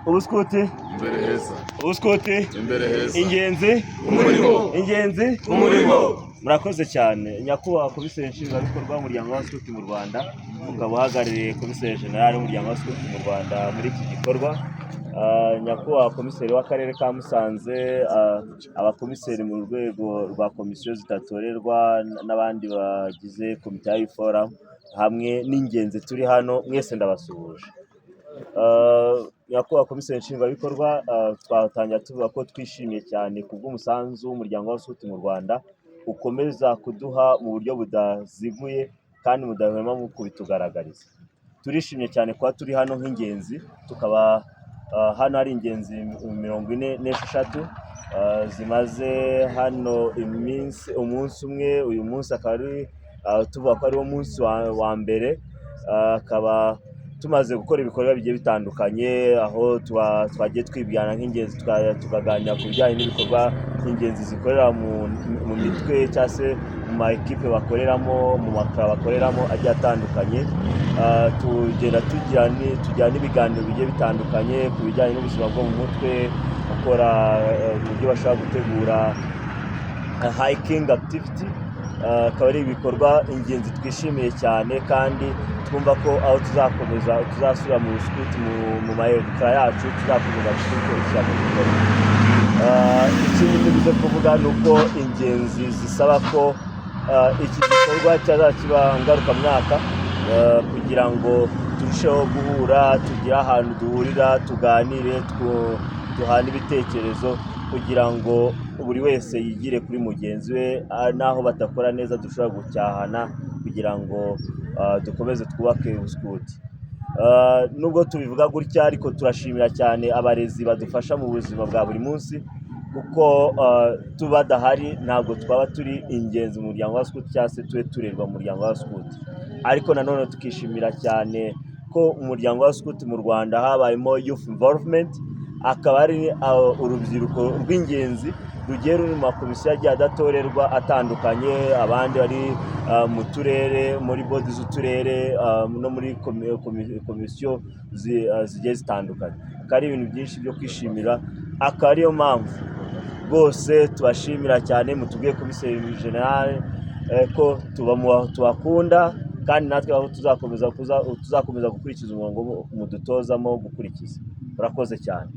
Ubuskuti Imbere heza. Ubuskuti Imbere heza. Ingenzi. Umurimo. Ingenzi. Umurimo. Murakoze cyane, nyakubahwa komiseri nshingwabikorwa w'umuryango w'abaskuti mu Rwanda, ukaba uhagarariye komiseri jenerali w'umuryango w'abaskuti mu Rwanda muri iki gikorwa. Nyakubahwa komiseri w'akarere ka Musanze, abakomiseri mu rwego rwa komisiyo zidatorerwa n'abandi bagize komite ya forum hamwe n'ingenzi turi hano mwese, ndabasuhuje. Nyakubahwa komiseri nshingwabikorwa, twatangira tuvuga ko twishimiye cyane ku bw'umusanzu w'umuryango w'abaskuti mu Rwanda ukomeza kuduha mu buryo budaziguye kandi mudahwema mu kubitugaragariza. Turishimye cyane kuba turi hano nk'ingenzi, tukaba hano hari ingenzi 46 zimaze hano iminsi, umunsi umwe. Uyu munsi akaba ari tuvuga ko ari wo munsi wa mbere, akaba tumaze gukora ibikorwa bigiye bitandukanye, aho twagiye twibwirana nk'ingenzi, tukaganira ku bijyanye n'ibikorwa ingenzi zikorera mu mitwe cyangwa se mu ma ekipe bakoreramo, mu makara bakoreramo agiye atandukanye. Tugenda tugira n'ibiganiro bigiye bitandukanye ku bijyanye n'ubuzima bwo mu mutwe, gukora uburyo bashobora gutegura hiking activity. Akaba ari ibikorwa ingenzi twishimiye cyane kandi twumva ko aho tuzakomeza tuzasubira mu buskuti, mu mayekara yacu, tuzakomeza kubishyira mu bikorwa. Ikindi ndibuze kuvuga ni uko ingenzi zisaba ko iki gikorwa cyazajya kiba ngarukamwaka, kugira ngo turusheho guhura, tugire ahantu duhurira, tuganire, duhane ibitekerezo, kugira ngo buri wese yigire kuri mugenzi we, n'aho badakora neza dushobora gucyahana, kugira ngo dukomeze twubake ubuskuti. Nubwo tubivuga gutya ariko, turashimira cyane abarezi badufasha mu buzima bwa buri munsi, kuko badahari ntabwo twaba turi ingenzi mu muryango wa scout cyangwa se tube turerwa mu muryango wa scout. Ariko nanone tukishimira cyane ko umuryango wa scout mu Rwanda habayemo youth involvement, akaba ari urubyiruko rw'ingenzi rugiye ruri mu makomisiyo agiye adatorerwa atandukanye, abandi bari mu turere, muri board z'uturere, no muri komisiyo zigiye zitandukanye. Akaba ari ibintu byinshi byo kwishimira, akaba ariyo mpamvu rwose tubashimira cyane. Mutubwiye komiseri generale ko tubakunda, kandi natwe aho tuzakomeza gukurikiza umurongo mudutozamo gukurikiza. Murakoze cyane.